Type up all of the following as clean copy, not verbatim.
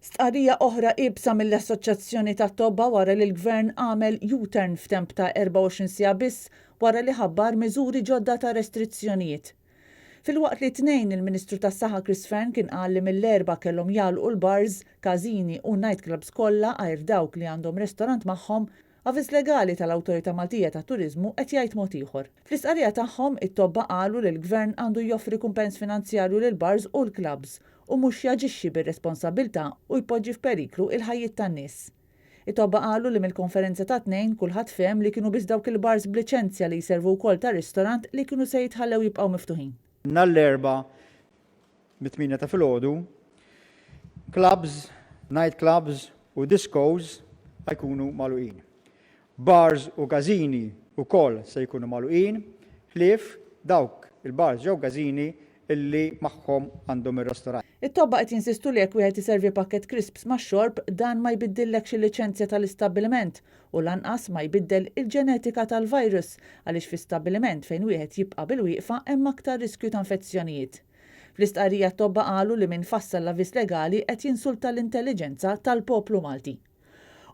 Stqarrija oħra iebsa mill-Assoċjazzjoni tat-Tobba wara li l-Gvern għamel U-turn f'temp ta' 24 siegħa biss wara li ħabbar miżuri ġodda ta' restrizzjonijiet. Filwaqt li t-Tnejn il-Ministru tas-Saħħa Chris Fearne kien qal li mill-Erbgħa kellhom jagħlqu l-bars, każini u nightclubs kollha għajr dawk li għandhom restorant magħhom, Avviż legali tal-Awtorità Maltija tat-Turiżmu qed jgħid mod ieħor. Fl-istqarrija tagħhom, it-tobba qalu li l-Gvern għandu joffri kumpens finanzjarju lill-bars u l-clubs u mhux jaġixxi b'irresponsabbiltà u jpoġġi f'periklu il-ħajjiet tan-nies. It-tobba qalu li mill-konferenza tat-Tnejn kulħadd fehem li kienu biss dawk il-bars b'liċenzja li jservu wkoll ta' ristorant li kienu se jitħallew jibqgħu miftuħin. Nhar l-Erbgħa mit-tmienja ta' filgħodu, clubs, night clubs u discos ħa jkunu magħluqin. Bars u każini wkoll se jkunu magħluqin, ħlief dawk il-bars jew każini illi magħhom għandhom ir-restorant. It-tobba qed jinsistu li jekk wieħed iservi pakkett crisps max-xorb, dan ma jbiddillekx il-liċenzja tal-istabbiliment u lanqas ma jbiddel il-ġenetika tal-virus għaliex fi stabbiliment fejn wieħed jibqa' bilwieqfa hemm aktar riskju ta' infezzjonijiet. Fl-istqarrija t-tobba qalu li min fassal l-avviż legali qed jinsulta l-intelliġenza tal-poplu Malti.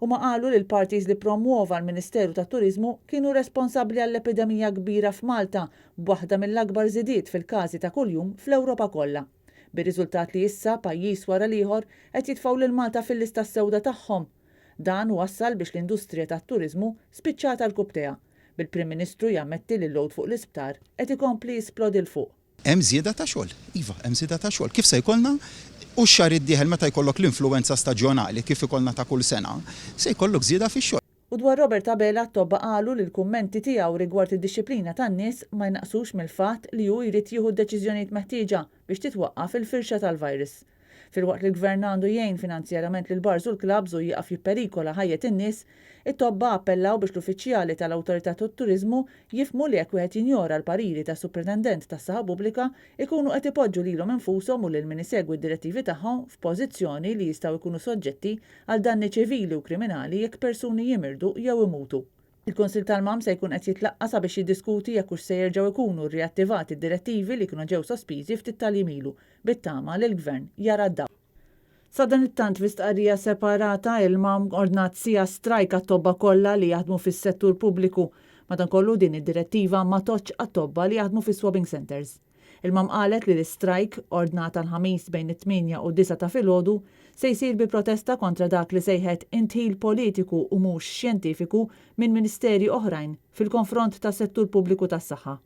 Huma qalu li l-parties li ppromwova l-Ministeru tat-Turiżmu kienu responsabbli għall-epidemija kbira f'Malta b'waħda mill-akbar żidiet fil-każi ta' kuljum fl-Ewropa kollha. Bir-riżultat li issa pajjiż wara l-ieħor qed jitfgħu lil Malta fil-lista s-sewda tagħhom. Dan wassal biex l-industrija tat-turiżmu spiċċat għal-kubtejha, bil-Prim Ministru jammetti li l-load fuq l-isptar qed ikompli jisplodi 'l fuq. Hemm żieda ta' xogħol, iva, hemm żieda ta' xogħol. Kif se jkollna, u x-xahar id-dieħel meta jkollok l-influwenza staġjonali kif ikollna ta' kull sena, se jkollok żieda fix-xogħol. U dwar Robert Abela t-tobba qalu li l-kummenti tiegħu rigward id-dixxiplina tan-nies ma jnaqqsux mill-fatt li hu jrid jieħu d-deċiżjonijiet meħtieġa biex titwaqqaf il-firxa tal-virus. Filwaqt li l-Gvern għandu jgħin finanzjarjament lill-bars u l-clubs u jieqaf jipperikola ħajjet in-nies, it-tobba appellaw biex l-uffiċjali tal-Awtorità tat-Turiżmu jifhmu li jekk wieħed jinjora l-pariri tas-Supretendent tas-Saħħa Pubblika jkunu qed ipoġġu lilhom infushom u lil min isegwi d-direttivi tagħhom f'pożizzjoni li jistgħu jkunu soġġetti għal danni ċivili u kriminali jekk persuni jimirdu jew imutu. Il-Kunsill tal-MAM se jkun qed jitlaqqa' sabiex jiddiskuti jekk hux se jerġgħu jkunu rriattivati d-direttivi li kienu ġew sospiżi ftit tal-jiem ilu, bit-tama li l-Gvern jara d-dawl. Sadanittant fi stqarrija separata, il-MAM ordnat siegħa strajk għat-tobba kollha li jaħdmu fis-settur pubbliku. Madankollu din id-direttiva ma tgħoddx għat-tobba li jaħdmu fis-swabbing centres. Il-MAM qalet li l-istrajk, ordnat għall-Ħamis bejn it-tmienja u d-disgħa ta' filgħodu, se jsir bi protesta kontra dak li sejħet indħil politiku u mhux xjentifiku minn ministeri oħrajn fil-konfront tas-settur pubbliku tas-saħħa.